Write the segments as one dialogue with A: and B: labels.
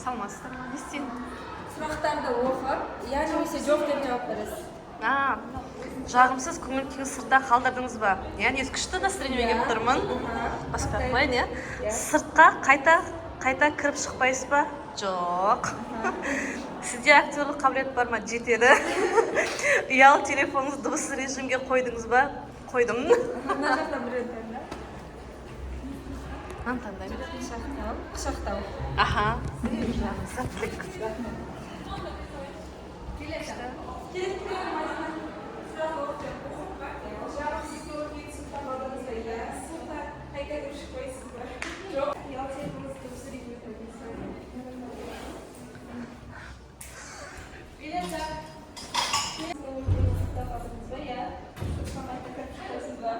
A: Саламатсыздар ма? Не істеймін?
B: Сұрақтарды оқып, иә немесе жоқ деп жауап бересіз.
A: А, жағымсыз көңіл күйіңізді сыртта қалдырдыңыз ба? Иә, негізі күшті настроениемен келіп тұрмын. Баспай ақ қояйын, иә?
B: Иә.
A: Сыртқа қайта қайта кіріп шықпайсыз ба? Жоқ. Сізде актерлік қабілет бар ма? Жетеді. Ұялы телефоныңызды дыбыссыз режимге қойдыңыз ба? Қойдым.
B: Мына жақтан біреуін таңда.
A: Мынаны таңдаймын.
B: Құшақтау. Құшақтау.
A: Аха. Сәттілік.
B: Келесі. Келесі Мадина. Сұрақ оқып жауап.
C: Жағымсыз көңіл күйді сыртқа қалдырдыңыз ба? Иә. Сыртқа қайта кіріп шықпайсыз ба? Жоқ. Ұялы телефоныңызды дыбыссыз режимге қойдыңыз ба? Келесі. Көңіл күйіңізді сыртта қалдырдыңыз ба? Иә. Сыртқа қайта кіріп шықпайсыз ба?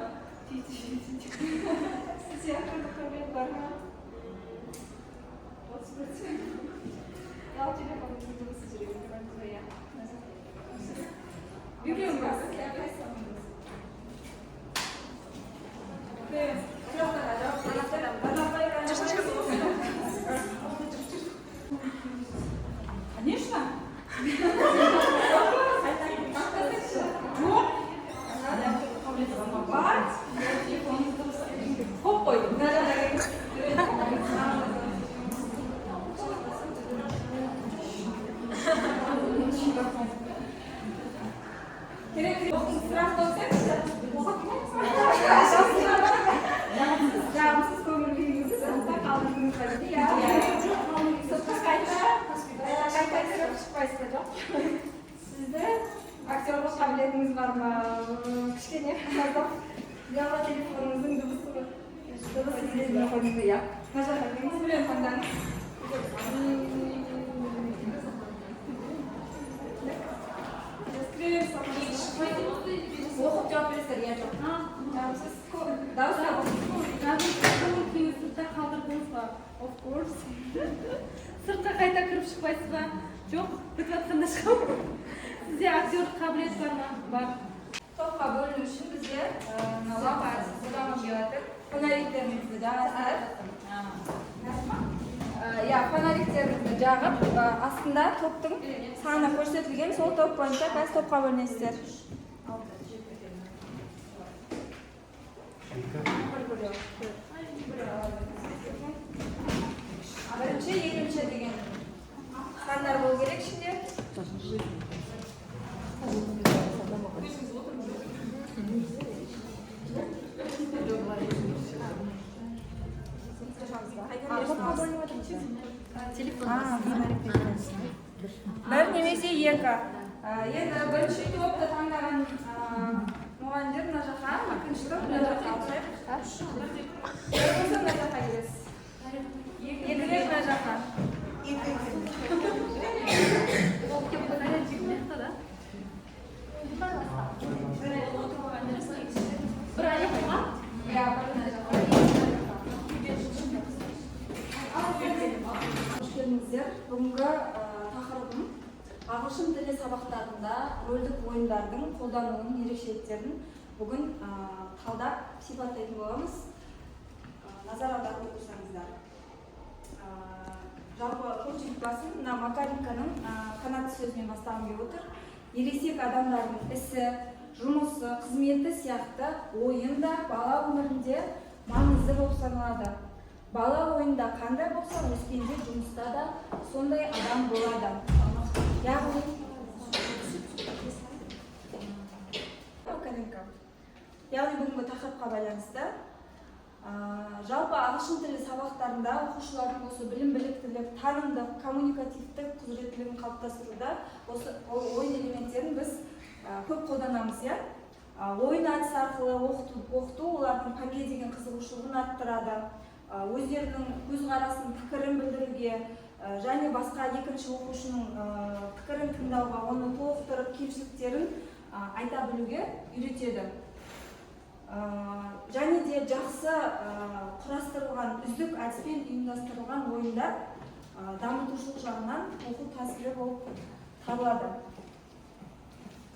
C: Сізде актерлік қабілет бар ма? 30%. Ұялы телефоныңызды дыбыссыз режимге қойдыңыз ба? Иә. Біреуін басып, иә, қайсысын таңдайсыз? Сұрақтарға жауап бересіздер.
D: Конечно. Жоқ. Бар. Қойып қойдым.
B: Мына жақта келіңіз. Керек оқыңыз, сұрақты оқысаңызшы. Жағымсыз көңіл күйіңізді сыртта қалдырдыңыз ба дейді. Иә. Сыртқа қайта қайта кіріп шықпайсыз ба? Жоқ. Сізді актерлық қабілетіңіз бар ма? Кішкене аздап. Ұялы телефоныңыздың дыбыссыз режимге қойдыңыз ба? Иә. Мына жаққа келіңіз, біреуін таңдаңыз. Оқып жауап бересіздер, иә, жоқ. Жағымсыз дауыстап оқыңыз.
D: Жағымсыз көңіл күйіңізді сыртта қалдырдыңыз ба? Of course. Сыртқа қайта кіріп шықпайсыз ба? Жоқ, бітіп жатқанда шығамын. Сізде актерлік қабілет бар ма? Бар.
B: Топқа бөліну үшін бізде мына лампа әдісі қолданғым келіп жатыр. Фонариктеріңізді жағасыздар. Иә, фонариктеріңізді жағып, астында топтың саны көрсетілген, сол топ бойынша қазір топқа бөлінесіздер. Бір біреу. Біреу ала беріңіз. Бірінші, екінші деген сандар болу керек ішінде. А, топқа бөлініп жатыр. Бір немесе екі. Енді бірінші топты таңдаған мұғалімдер мына жаққа, екінші топ мына жаққа алсайық. Бір болса, мына жаққа келесіз. Екілер мына жаққа.
D: Бір аяқ ма?
B: Иә, бір мына жаққа. Қош келдіңіздер. Бүгінгі тақырыбым ағылшын тілі сабақтарында рөлдік ойындардың қолдануының ерекшеліктерін бүгін талдап сипаттайтын боламыз. Назар аударып отырсаңыздар. Жалпы коучинг басын мына Макаренконың қанатты сөзімен бастағым келіп отыр. Ересек адамдардың ісі, жұмысы, қызметі сияқты ойын да бала өмірінде маңызды болып саналады. Бала ойында қандай болса, өскенде жұмыста да сондай адам болады. Яғни Макаренко. Яғни бүгінгі тақырыпқа байланысты жалпы ағылшын тілі сабақтарында оқушылардың осы білім біліктілік, танымдық, коммуникативтік құзыреттілігін қалыптастыруда осы ойын элементтерін біз көп қолданамыз, иә? Ойын әдісі арқылы оқыту олардың пәнге деген қызығушылығын арттырады, өздерінің көзқарасын, пікірін білдіруге, және басқа екінші оқушының пікірін тыңдауға, оны толықтырып, кемшіліктерін айта білуге үйретеді. Және де жақсы құрастырылған, үздік әдіспен ұйымдастырылған ойындар дамытушылық жағынан оқу тәсілі болып табылады.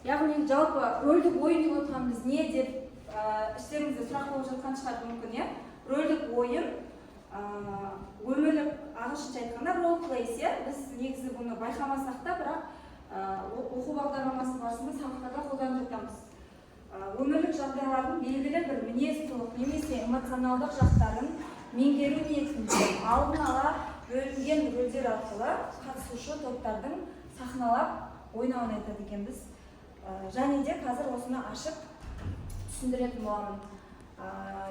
B: Яғни жалпы рөлдік ойын деп отырғанымыз не деп іштеріңізде сұрақ болып жатқан шығар мүмкін, иә? Рөлдік ойын өмірлік Ағылшынша айтқанда, role plays, иә. Біз негізі бұны байқамасақ та, бірақ оқу бағдарламасы барысында сабақтарда қолданып жатамыз. Өмірлік жағдайлардың белгілі бір мінез құлық немесе эмоционалдық жақтарын меңгеру ниетінде алдын ала бөлінген рөлдер арқылы қатысушы топтардың сахналап ойнауын айтады екенбіз. Және де қазір осыны ашып түсіндіретін боламын.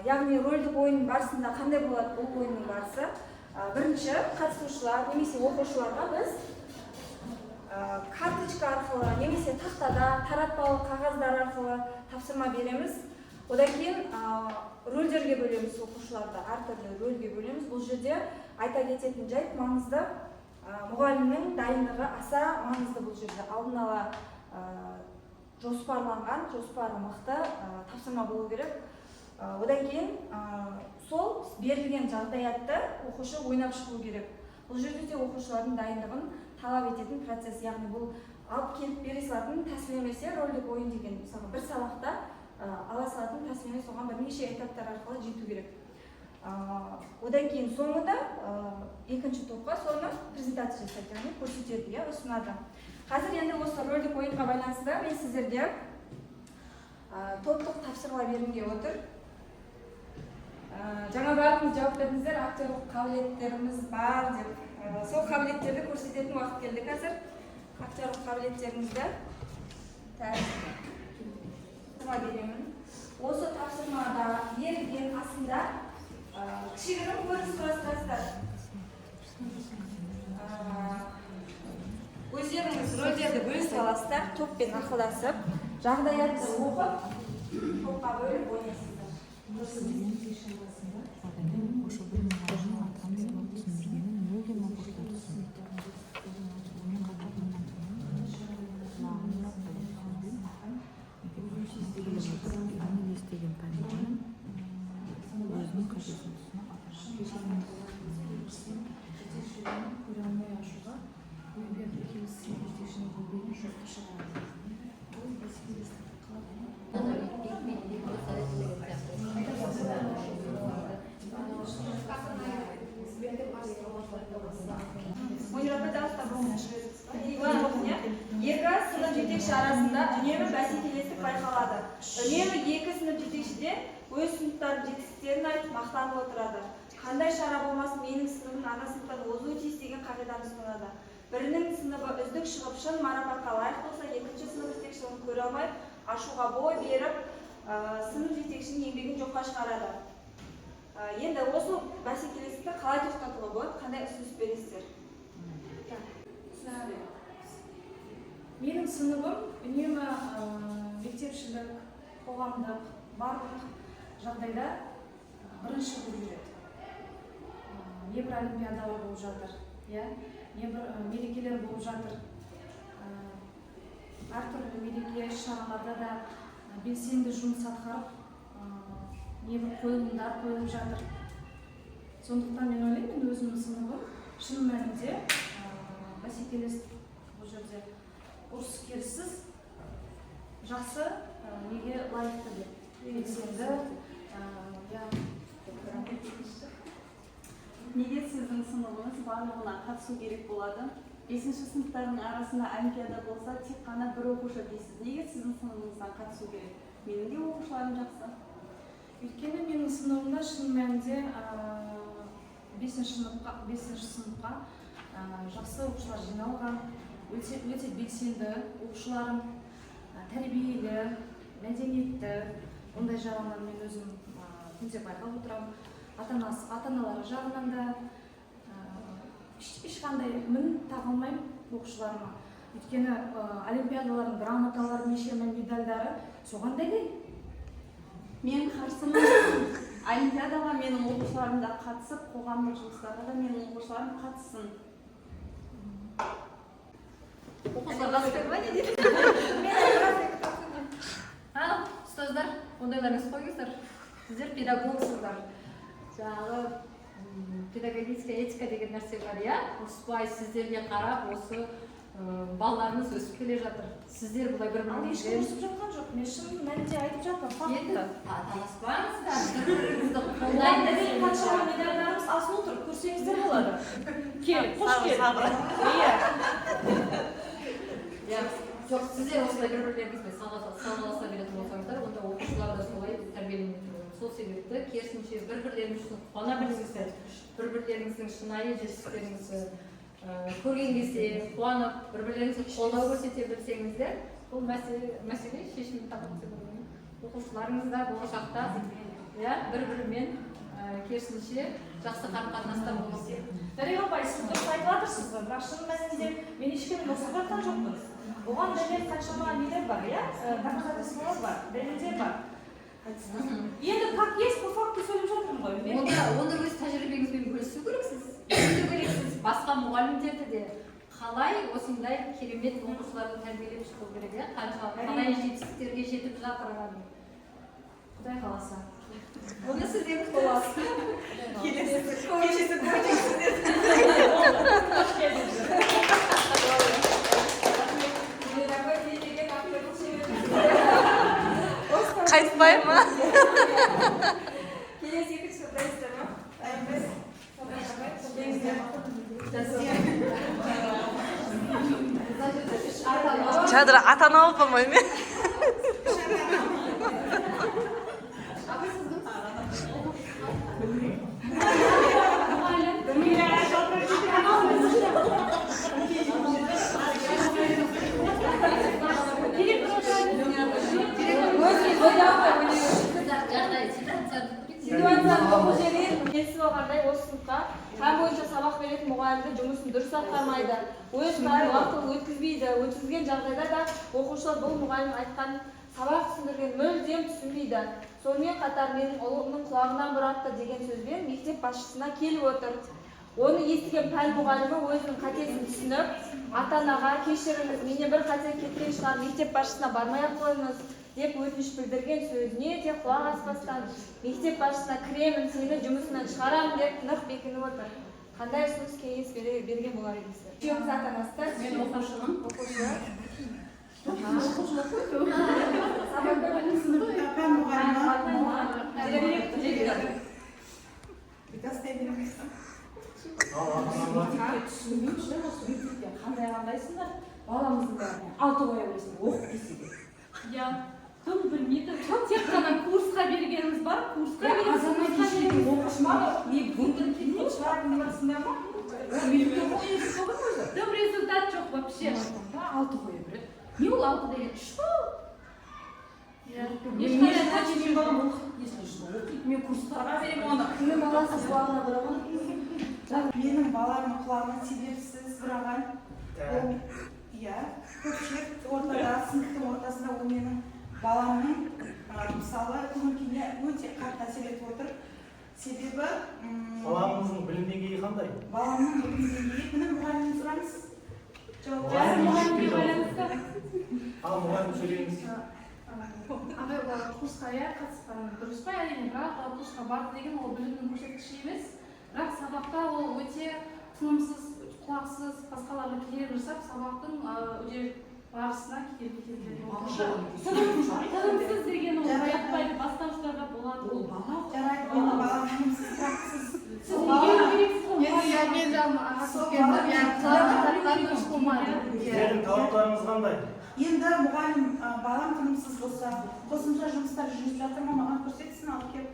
B: Яғни рөлдік ойын барысында қандай болады бұл ойынның барысы? Бірінші қатысушылар немесе оқушыларға біз карточка арқылы немесе тақтада таратпалы қағаздар арқылы тапсырма береміз. Одан кейін рөлдерге бөлеміз оқушыларды, әртүрлі рөлге бөлеміз. Бұл жерде айта кететін жайт маңызды: мұғалімнің дайындығы аса маңызды. Бұл жерде алдын ала жоспарланған, жоспары мықты тапсырма болу керек. Одан кейін сол берілген жағдаятты оқушы ойнап шығу керек. Бұл жерде де оқушылардың дайындығын талап ететін процесс, яғни бұл алып келіп бере салатын тәсіл емес, иә. Рөлдік ойын деген, мысалға, бір сабақта ала салатын тәсіл емес, оған бірнеше этаптар арқылы жету керек. Одан кейін соңында екінші топқа соны презентация жасайды, яғни көрсетеді, иә, ұсынады. Қазір енді осы рөлдік ойынға байланысты мен сіздерге топтық тапсырма бергім келіп отыр. Жаңа барлығыңыз жауап бердіңіздер, актерлық қабілеттеріміз бар деп. Сол қабілеттерді көрсететін уақыт келді қазір. Актерлық қабілеттеріңізді. Так. Тапсырма беремін. Осы тапсырмада берілген астында кішігірім көрініс құрастырасыздар. Өздеріңіз рөлдерді бөлісіп аласыздар, топпен ақылдасып, жағдаятты оқып, топқа бөліп ойнайсыздар.
E: Ошо бир мугалимдин айткан сабак түшүндүргөнүн мүлдөм окуучулар түшүнбөйт. Мен катар мындан кулагым деген сөздү мектепке келип отуруп, аны элестеген пән мугалим өзүнүн катесин түшүнүп, ата
F: Жетекшілерін көре алмай, ашуға бой берді, келіссіз жетекшінің көбейін жоққа шығарады. Бұл бәсекелестікті қалай
B: Мөнир апай, дауыстап. Иә? Екі сынып жетекші арасында үнемі бәсекелестік байқалады. Үнемі екі сынып жетекші де өз сыныптарының жетістіктерін айтып, мақтанып отырады. Қандай шара болмасын, менің сыныбым ана сыныптан озуы тиіс деген қағиданы ұстанады. Бірінің сыныбы үздік шығып, шын марапатқа лайық болса, екінші сынып жетекші оны көре алмай, ашуға бой беріп, сынып жетекшінің еңбегін жоққа шығарады. Енді осы бәсекелестікті қалай тоқтатуға болады? Қандай ұсыныс бересіздер?
F: Түсінікті. Менің сыныбым үнемі мектепшілік, қоғамдық, барлық жағдайда бірінші болып жүреді. Небір олимпиадалар болып жатыр, иә, небір мерекелер болып жатыр. Әртүрлі мереке іс шараларда да белсенді жұмыс атқарып, небір қойылымдар қойылып жатыр. Сондықтан мен ойлаймын, мен өзімнің сыныбым шын мәнінде бәсекелестік, бұл жерде ұрыс керіссіз жақсы, неге лайықты деп, белсенді, иә.
C: Неге сіздің сыныбыңыз барлығына қатысу керек болады? Бесінші сыныптардың арасында олимпиада болса, тек қана бір оқушы дейсіз. Неге сіздің сыныбыңыздан қатысу керек? Менің де оқушыларым жақсы.
F: Өйткені менің сыныбымда шын мәнінде бесінші сыныпқа жақсы оқушылар жиналған, өте өте белсенді оқушыларым, тәрбиелі, мәдениетті. Ондай жағынан мен өзім күнде байқап отырамын. Ата анасы, ата аналары жағынан да ешқандай мін таға алмаймын оқушыларыма, өйткені олимпиадалардың грамоталары, нешеме медальдары соған дәлел.
C: Мен қарсымын. Олимпиадаға менің оқушыларым да қатысып, қоғамдық жұмыстарға да менің оқушыларым қатыссын.
A: Оқушыларға
B: не дейді?
D: Ал ұстаздар, ондайлар емес қойыңыздар, сіздер педагогсыздар. Жаңағы педагогическая этика деген нәрсе бар, иә. Ұрыспай, сіздерге қарап осы
G: Балаларыңыз өсіп келе жатыр, сіздер бұлай бір
F: Ал ешкім
G: біріңізбен
F: ұрысып жатқан жоқ. Мен шын мәнінде айтып жатырмын
G: енді
F: фактты.
G: таласпаңыздар, бір біріңізді
F: Оған
G: қолдай
F: дәлел қаншама медальдарымыз асылып тұр, көрсеңіздер болады. Кел, қош
A: Сабыр,
F: кел.
A: сабыр.
F: Иә.
G: Иә, жоқ, сіздер осылай бір бірлеріңізбен салғыласа беретін болсаңыздар, онда оқушылар да солай тәрбиеленеді деп ойлаймын. Сол себепті керісінше бір бірлеріңіз үшін қуана біліңіздер, бір бірлеріңіздің шынайы жетістіктеріңізді көрген кезде қуанып, бір бірлеріңізге қолдау көрсете білсеңіздер, бұл мәселе шешімін табады деп ойлаймын. Оқушыларыңыз да болашақта, иә, бір бірімен керісінше жақсы қарым қатынаста болып.
F: Дариға апай, сіз дұрыс айтып жатырсыз ғой, бірақ шын мәнінде мен ешкімді ұрсып жатқан жоқпын. Оған дәлел қаншама нелер бар, иә? Доказательстволар бар, дәлелдер бар. Енді как есть, по факту сөйлеп жатырмын ғой. Мен
G: Онда өз тәжірибеңізбен бөлісу керексіз, үйрету керексіз басқа мұғалімдерді де, қалай осындай керемет оқушыларды тәрбиелеп шығу керек, иә, қанша қалай жетістіктерге жетіп жатырғанын.
F: Құдай қаласа.
B: Оны сізден күтіп аламыз.
C: Келесі коучинг.
F: Қош келдіңіз.
B: Гүлмира апай деген актерлік шебері.
A: Қайтпай ма?
B: Келесі екінші дайынсыздар ма?
C: Дайынбыз.
B: Келіңіздер.
G: Мына жерде үш ата-ана.
A: Жадыра ата ана болып по-моему.
G: Апай, сіз кімсіз?
D: Мұғалім.
F: Гүлмира.
D: Директор отырады.
G: Жағдай, ситуацияны
B: Ситуацияны оқып жіберейін. Келісіп алғандай, осы сыныпқа пән бойынша сабақ беретін мұғалімді жұмысын дұрыс атқармайды, өз пәнін уақытылы өткізбейді. Өткізген жағдайда да оқушылар бұл мұғалім айтқан, сабақ түсіндірген мүлдем түсінбейді. Сонымен қатар менің ұлымның құлағынан бұратты деген сөзбен мектеп басшысына келіп отыр. Оны естіген пән мұғалімі өзінің қатесін түсініп, ата анаға кешіріңіз, менен бір қате кеткен шығар, мектеп басшысына бармай ақ қойыңыз деп өтініш білдірген сөзіне де құлақ аспастан, мектеп басшысына кіремін, сені жұмысынан шығарамын деп нық бекініп отыр. Қандай ұсыныс, кеңес берген болар едіңіздер? Үшеуіңіз ата анасыздар.
C: Мен оқушымын.
B: Оқушы.
C: Сыныпта пән мұғалімі.
B: Директор.
C: Тастай береміз.
H: Ал ата-аналар?
F: Түсінбеймін ше, осы мектепте қандай қандайсыңдар, баламыздың бәріне алты қоя бересің, оқып келсе де.
D: Иә, дым білмейді. Тек қана курсқа бергеніміз бар, курсқа береміз,
F: Азаннан
D: курсқа
F: кешке
D: береміз.
F: оқушы ма, не вундеркинд шығарып жатсыңдар ма? Ол мектепте оқу университет ғой өзі.
D: Дым результат жоқ вообще.
F: Да, алты қоя береді. Не ол алты деген, үш қой.
D: Иә.
F: Мен
D: Ешқандай
F: менің балам оқиды, если что, оқиды, мен курстарға беремін оны.
B: Кімнің баласы құлағына бұраған?
C: Менің баламның құлағына себепсіз бұраған. Ол, иә, көпшілік ортада, сыныптың ортасында ол менің баламның мысалы, көңіл күйіне өте қатты әсер етіп отыр. Себебі
H: Балаңыздың білім деңгейі қандай?
C: Баламның білім деңгейі, міне, мұғалімнен сұраңыз. Жауап.
D: Бәрі мұғалімге байланысты.
H: Ал мұғалім, сөйлеңіз.
D: Ағай, ол курсқа, иә, қатысқан дұрыс қой, әрине, бірақ ол курсқа барды деген ол білімнің көрсеткіші емес. Бірақ сабақта ол өте тынымсыз, құлақсыз, басқаларға кедергі жасап, сабақтың үдер барысына кедергі келтіреді оқушы. Тынымсыз деген ол
C: Жарайды.
D: жатпайды, бастаушыларға болады.
F: Ол бала.
C: Жарайды, менің балам тынымсыз, тұрақсыз.
D: Сіз үйрену керексіз ғой.
C: Мен сол бала.
H: Сіздердің талаптарыңыз қандай?
C: Енді мұғалім, балам тынымсыз болса, қосымша жұмыстар жүріп жатыр ма, маған көрсетсін алып келіп.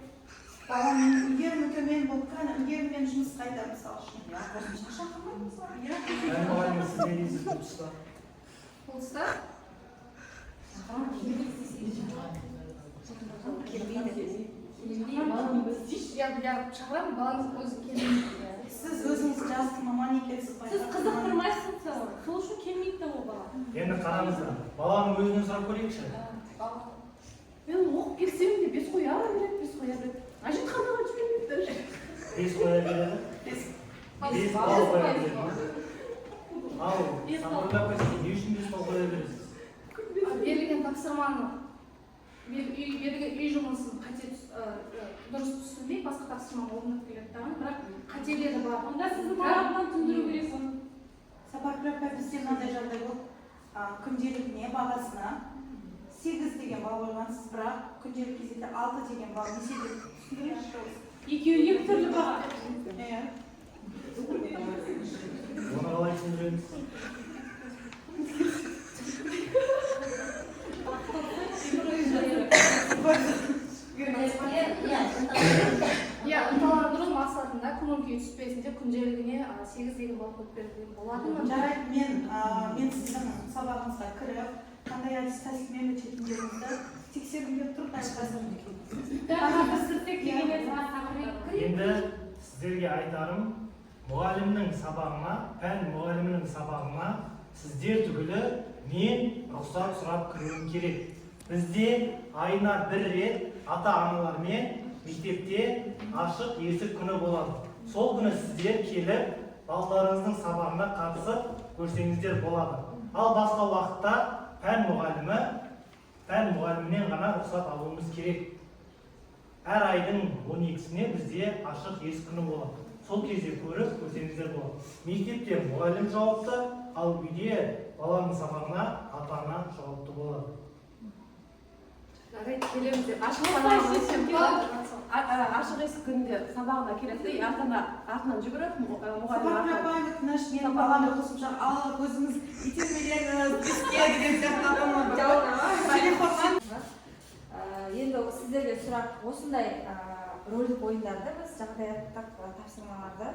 C: Балам үлгерімі төмен болып, кәні үлгеріммен жұмыс қайда, мысалы үшін?
F: Иә, қосымша шақырмаймыз ғой.
C: Иә.
H: Пән мұғалімі, сіз не дейсіз бұл тұста?
D: Бұл тұста
B: Келмейді.
D: Иә, иә, шақырамын, балаңыз өзі келмейді.
C: Сіз өзіңіз жас маман екенсіз.
D: Сіз қызықтырмайсыз сол. Сол үшін келмейді де ол бала.
H: Енді қараңыздар, баланың өзінен сұрап көрейікші.
D: Мен оқып келсем де бес қоя береді, бес қоя береді. Әжетханаға жібермейді даже.
H: Бес қоя береді. Бес балл қоя береді ма? Ал Самарда апай, сіз не үшін бес балл қоя бересіз?
D: Берілген тапсырманы, берілген үй жұмысын қате дұрыс түсінбей, басқа тапсырманы орындап келеді дағы, бірақ қателері бар. Онда сіздің тарапынан түсіндіру керек оны.
C: Сапаргүл апай, бізде мынандай жағдай
I: Күнделігіне бағасына 8 деген балл қойғансыз, бірақ күнделік кезекте 6 деген балл. Не себеп, түсіндіріңізші.
D: Екеуі екі түрлі баға.
I: Иә.
H: Оны қалай түсіндіреміз?
D: Иә, ынталандыру мақсатында, көңіл күйі түспесін деп, күнделігіне 8 деген балл қойып берген болатынмын.
I: Жарайды, мен сіздің сабағыңызға кіріп, қандай әдіс тәсілмен өтетіндеріңізді тексергім келіп тұр дәл қазір.
H: Енді сіздерге айтарым: мұғалімнің сабағына, пән мұғалімінің сабағына сіздер түгілі мен рұқсат сұрап кіруім керек. Бізде айына бір рет ата аналармен мектепте ашық есік күні болады. Сол күні сіздер келіп, балаларыңыздың сабағына қатысып көрсеңіздер болады. Ал басқа уақытта пән мұғалімінен ғана рұқсат алуымыз керек. Әр айдың 12-сіне бізде ашық есік күні болады. Сол кезде көріп көрсеңіздер болады. Мектепте мұғалім жауапты, ал үйде баланың сабағына ата ана жауапты болады.
J: Жарайды, келеміз деп ашық ашық есік күнінде сабағына келеді де, ата ана артынан жүгіріп, мұғалім
I: Сапаргүл
J: артынан
I: апай, өтініш, менің баламды қосымша алып, өзіңіз итермелеңіз, беске деген сияқты ата аналар бар ғой. Телефоннан.
B: Енді сіздерге сұрақ: осындай рөлдік ойындарды біз жағдаяттық тапсырмаларды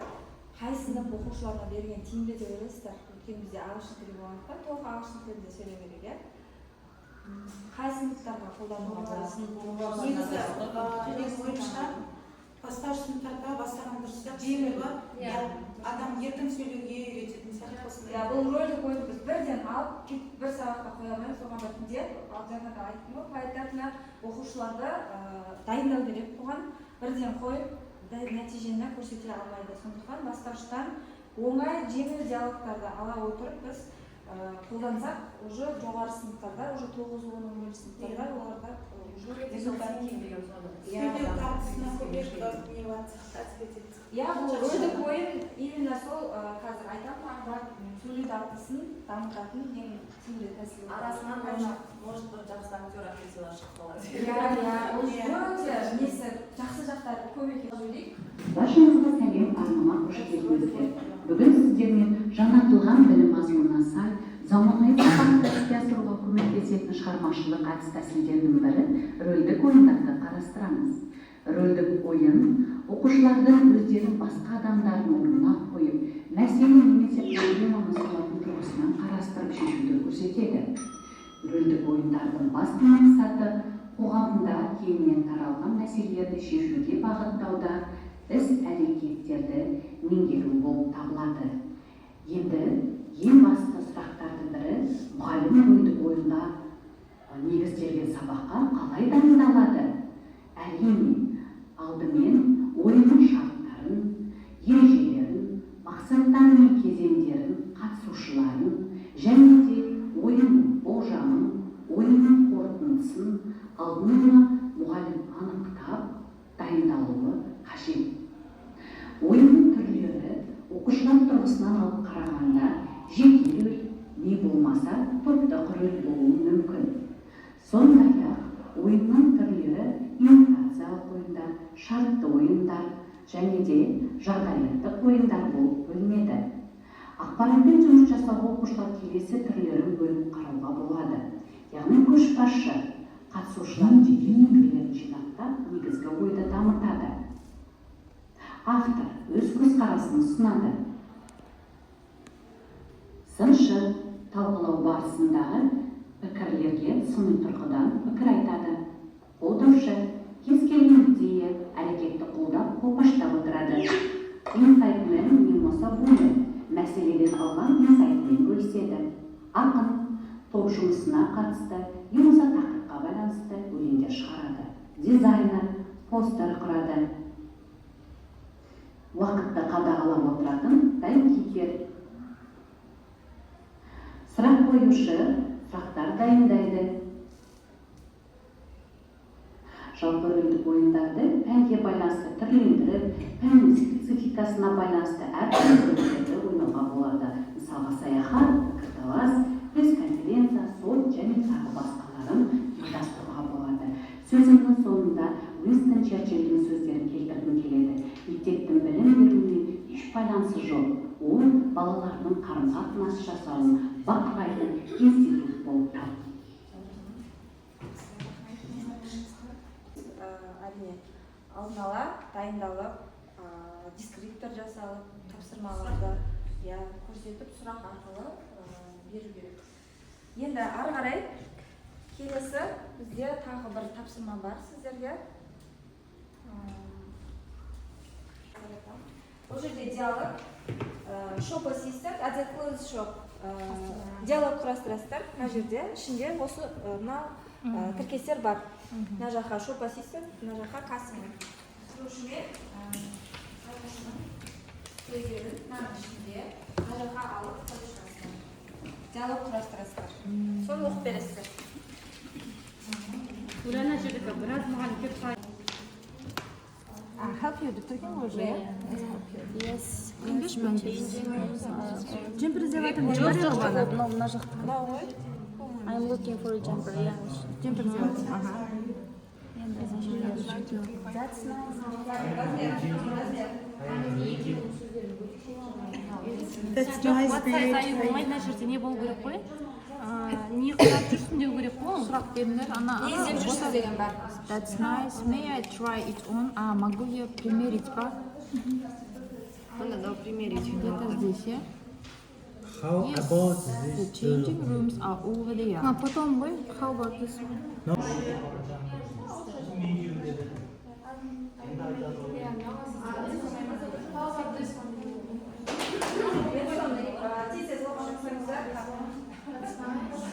B: қай сынып оқушыларына берген тиімді деп ойлайсыздар? Өйткені бізде ағылшын тілі болғандықтан, толық ағылшын тілінде сөйлеу керек, иә. Қай сыныптарға қолдануға болады?
I: Негізі, менің ойымша, бастауыш сыныптарда бастаған дұрыс сияқты, себебі
D: Иә.
I: адам еркін сөйлеуге үйрететін сияқты осындай.
B: Иә, бұл рөлдік ойынды біз бірден алып келіп бір сабаққа қоя алмаймыз. Оған біртіндеп, ал жаңа да айттым ғой, поэтапно оқушыларды дайындау керек. Бұған бірден қойып нәтижені көрсете алмайды. Сондықтан бастауыштан оңай, жеңіл диалогтарды ала отырып біз қолдансақ, уже жоғары сыныптарда, уже 9, 10, 11-сыныптарда оларда уже результат. Иә.
I: Сөйлеу дағдысына көбірек не болады, әсер етеді.
B: Иә, бұл рөлдік ойын именно сол, қазір айтамын тағы да, сөйлеу дағдысын дамытатын ең тиімді тәсіл.
A: Арасынан может бір жақсы актер, актрисалар шығып қалар.
B: Иә, ол өте несі, жақсы жақтары көп екен, сөйлейік.
K: Баршаңызға сәлем, арнама қош келдіңіздер. Бүгін сіздермен жаңартылған білім мазмұнына сай заманауи сабақты іске асыруға көмектесетін шығармашылық әдіс тәсілдердің бірі рөлдік ойындарды қарастырамыз. Рөлдік ойын оқушылардың өздерін басқа адамдардың орнына қойып, мәселе немесе проблеманы солардың тұрғысынан қарастырып шешуді көрсетеді. Рөлдік ойындардың басты мақсаты қоғамда кеңінен таралған мәселелерді шешуге бағыттауда іс әрекеттерді меңгеру болып табылады. Енді ең басты сұрақтардың бірі: мұғалім рөлдік ойынға негізделген сабаққа қалай дайындалады? Әрине, алдымен ойынның шарттарын, ережелерін, мақсаттары мен кезеңдерін, қатысушыларын және де ойынның болжамын, ойынның қорытындысын алдын ала мұғалім анықтап дайындалуы қажет. Ойынның түрлері оқушылар тұрғысынан алып қарағанда, жеке рөл не болмаса топтық рөл болуы мүмкін. Сондай ақ ойынның түрлері имитациялық ойындар, шартты ойындар және де жағдаяттық ойындар болып бөлінеді. Ақпаратпен жұмыс жасауға оқушылар келесі түрлерін бөліп қарауға болады. Яғни көшбасшы қатысушылардың жеке пікірлерін жинақтап, негізгі ойды дамытады. Автор өз көзқарасын ұсынады. Сыншы талқылау барысындағы пікірлерге сыни тұрғыдан пікір айтады. Қолдаушы кез келген идея, әрекетті қолдап, қолпаштап отырады. Инсайтмен не болмаса буллер мәселеден алған инсайтымен бөліседі. Ақын топ жұмысына қатысты не болмаса тақырыпқа байланысты өлеңдер шығарады. Дизайнер постер құрады. Уақытты қадағалап отыратын таймкипер. Сұрақ қоюшы сұрақтар дайындайды. Жалпы рөлдік ойындарды пәнге байланысты түрлендіріп, пәннің спецификасына байланысты әртүрлі рөлдерді ойнауға болады. Мысалға, саяхат, пікірталас, пресс-конференция. байланысы жоқ. Ол балалардың қарым қатынас жасауын бақылайтын институт болып табылады.
B: Әрине, алдын ала дайындалып, дескриптор жасалып, тапсырмаларды, иә, көрсетіп, сұрақ арқылы беру керек. Енді ары қарай келесі бізде тағы бір тапсырма бар сіздерге. Бұл жерде диалог, shop assistant at the clothes shop, диалог құрастырасыздар. Мына жерде ішінде осы мына тіркестер бар. Мына жаққа shop assistant, мына жаққа customer. Тұтынушы мен сатушының сөздерін мынаның ішінде мына жаққа алып қойып шығасыздар, диалог құрастырасыздар, соны оқып бересіздер.
G: Ана жерде біраз мұғалім келіп қалады.
I: Help you деп тұр екен ғой уже, иә?
E: Yes.
F: Джемпер іздеп жатырмын.
A: Жоқ, жоқ, жоқ.
F: Мынау, мына жақта.
I: Мынау ғой.
F: I'm looking for a jumper, yeah.
I: Джемпер іздеп жатырсың, аха.
F: Енді That's nice.
B: Размер, размер.
I: That's nice.
D: What size are you болмайды, мына жерде не болу керек қой? Не қарап жүрсің деу керек қой.
E: Сұрақ беріңдер ана.
B: Не іздеп жүрсіз деген бар.
E: That's nice. May I try it on? А, могу я примерить па?
J: Надо примерить.
E: Где-то здесь, я?
H: How
E: Yes.
H: about
E: The
H: this?
E: changing rooms are over there.
D: А потом ғой, how about this one?
H: No. Medium деді. Енді айтады ғой.
D: How about this one?
B: Енді соны тез тез оқып шықсаңыздар.
D: That's nice.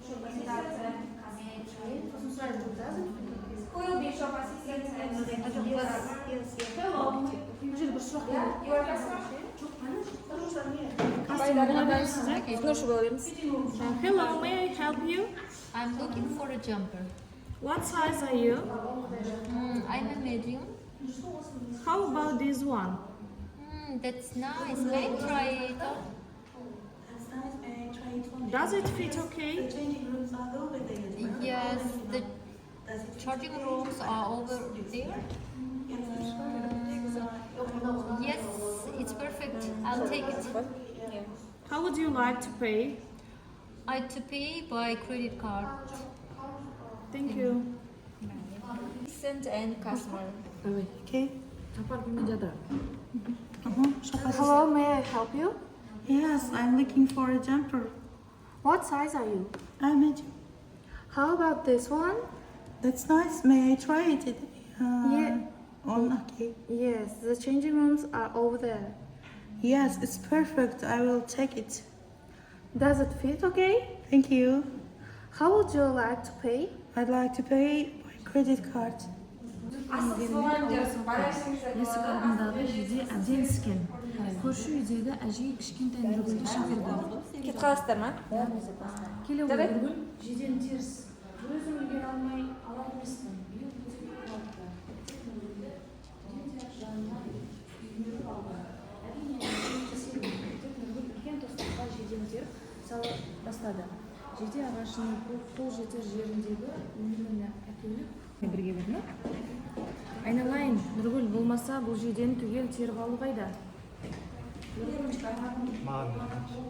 D: Сосын сұрайды, does it fit okay?
B: Who will be shop assistant and
D: Yes. Hello. Бұл жерде бір сұрақ.
B: Yeah, you are customer?
D: Customer бола бересіз, иә?
B: Тұтынушы бола беріңіз.
D: Hello, may I help you?
G: I'm looking for a jumper.
D: What size are you?
G: I'm a medium.
D: How about this one?
G: That's nice. May I try it on?
D: Does it fit okay?
G: Yes, the charging rooms are over there. Yes, it's perfect. I'll take it.
D: How would you like to pay?
G: I to pay by credit card.
D: Thank you.
B: Assistant and customer.
I: Okay.
E: Жапар бөлмеде жатыр.
D: Hello, may I help you?
I: Yes, I'm looking for a jumper.
D: What size are you?
I: I'm medium.
D: How about this one?
I: That's nice. May I try it?
D: Yeah.
I: On, okay.
D: Yes, the changing rooms are over there.
I: Yes, it's perfect. I will take it.
D: Does it fit okay?
I: Thank you.
D: How would you like to pay?
I: I'd like to pay by credit card.
B: Асығыс мұғалімдер бара берсеңіздер
F: Есік
B: болады.
F: Алдындағы жиде әбден іскен. Көрші үйдегі әжей кішкентай Нұргүлді шақырды.
B: Кетіп қаласыздар ма?
F: Келе ғой,
B: Жарайды.
F: Нұргүл. Жидені теріс. Өзім үлгере алмай алар емеспін. Биыл өте көп алыпты. Деп Нұргүлді дереу жанына үйіріп алды. Әрине, көмектесемін, деп Нұргүл үлкен тостаққа жидені теріп сала бастады. Жиде ағашының қол жетер жеріндегі өнімін әкеліп
E: Бірге берді ме?
F: Айналайын, Нұргүл, болмаса бұл жидені түгел теріп алу қайда?
H: Маған беріңізші.